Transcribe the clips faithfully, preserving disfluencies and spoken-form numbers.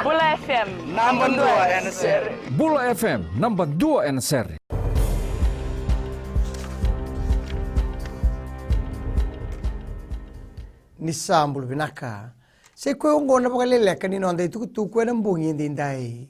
Bula F M, namba dua ena sere. Bula F M, namba dua ena sere. Ni sa bula vinaka. Sa i koya oqo na vakaleleka ni noda itukutuku ena bogi edaidai.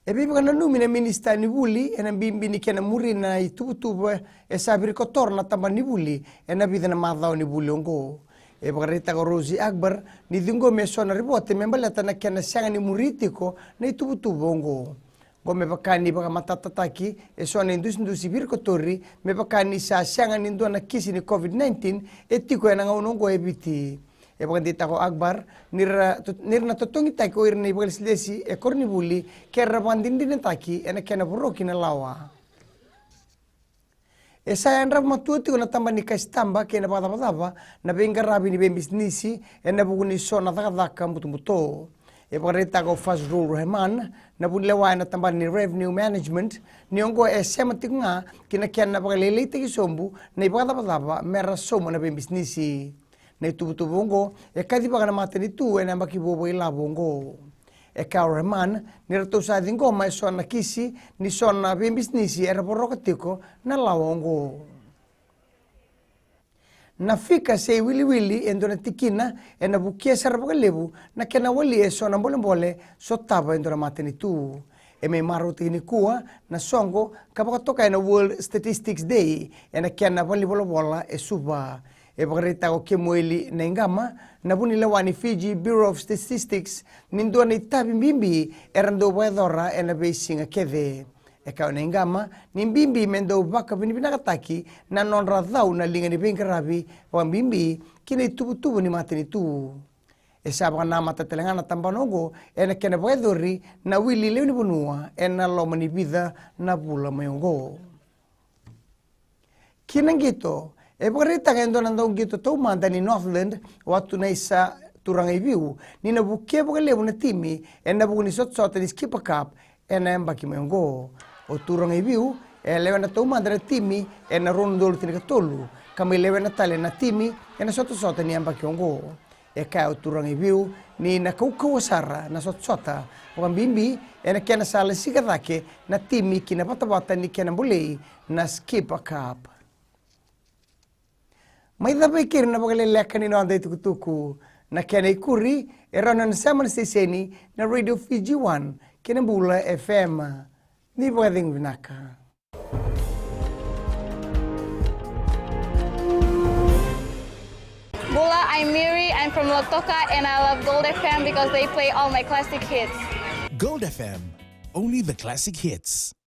E veivakananumi na minisita ni vuli ena bibi ni kena muri na ituvatuva e sa virikotora na tabana ni vuli ena vica na macawa ni vuli oqo. E vakaraitaka o Rosy Akbar ni ciqomi eso na ripote me baleta na kena sega ni muri tiko na ituvatuva oqo. Oqo me vaka ni vakamatatataki eso na idusidusi virikotori me vaka ni sa sega ni dua na kisi ni COVID nineteen e tiko ena gauna oqo e Viti. E vakadeitaka o Akbar ni ra, ni ra na totogitaki o ira na ivakalesilesi e koronivuli ke ra vakadinadinataki ena kena voroki na lawa. E sa yadrava matua tiko na tabana ni kasitaba kei na vakacavacava na veiqaravi ni veibisinisi ena vuku ni so na cakacaka butobuto. E vakaraitaka o Fazlur Rahman na vunilewa ena tabana ni Revenue Management ni oqo e sema tiko ga ki na kena vakalailaitaki sobu na ivakacavacava me ra sauma na veibisinisi. Na ituvatuva oqo e kacivaka na matanitu ena yabaki vuavuai lavo oqo. E kaya o Rahman ni ratou sa ciqoma eso na kisi ni so na veibisinisi era voroka tiko na lawa oqo. Na fika se iwiliwili e dua na tikina ena vukea sara vakalevu na kena wali eso na bolebole sotava e dua na matanitu. E mai marautaki nikua na soqo ka vakatoka ena World Statistics Day ena kena valenivolavola e Suva. E vakaraitaka o Kemueli Naiqama na vunilewa ni Fiji Bureau of Statistics ni dua na itavi bibi era dau vakayacora ena veisiga kece. E kaya o Naiqama ni bibi me dau vakavinavinakataki na nodra cau na liga ni veiqaravi, vakabibi ki na ituvatuva ni matanitu. E sa vakanamata tale ga na tabana oqo ena kena vakayacori na wili lewe ni vanua ena loma ni vica na vula mai oqo. Ki na qito, e vakaraitaka e dua na dauqito taumada ni Northland, o Atunaisa Turagaiviu, ni na vukea vakalevu na timi ena vuku ni sotasota ni Skipper Cup ena yabaki mai oqo. O Turagaiviu e lewena taumada na timi ena rua na udolu tinikatolu, ka mai lewena tale na timi ena sotasota ni yabaki oqo. E kaya o Turagaiviu ni na kaukauwa sara na sotasota, vakabibi ena kena sa lasika cake na timi ki na vatavata ni kena bolei na Skipper Cup. Mai cava e keri na vakaleleka ni noda itukutuku. Na kena ikuri e rawa ni na sema na siteseni na Radio Fiji One kei na Bula F M. Ni vakacegu vinaka. Bula, I'm Miri. I'm from Lautoka and I love Gold F M because they play all my classic hits. Gold F M, only the classic hits.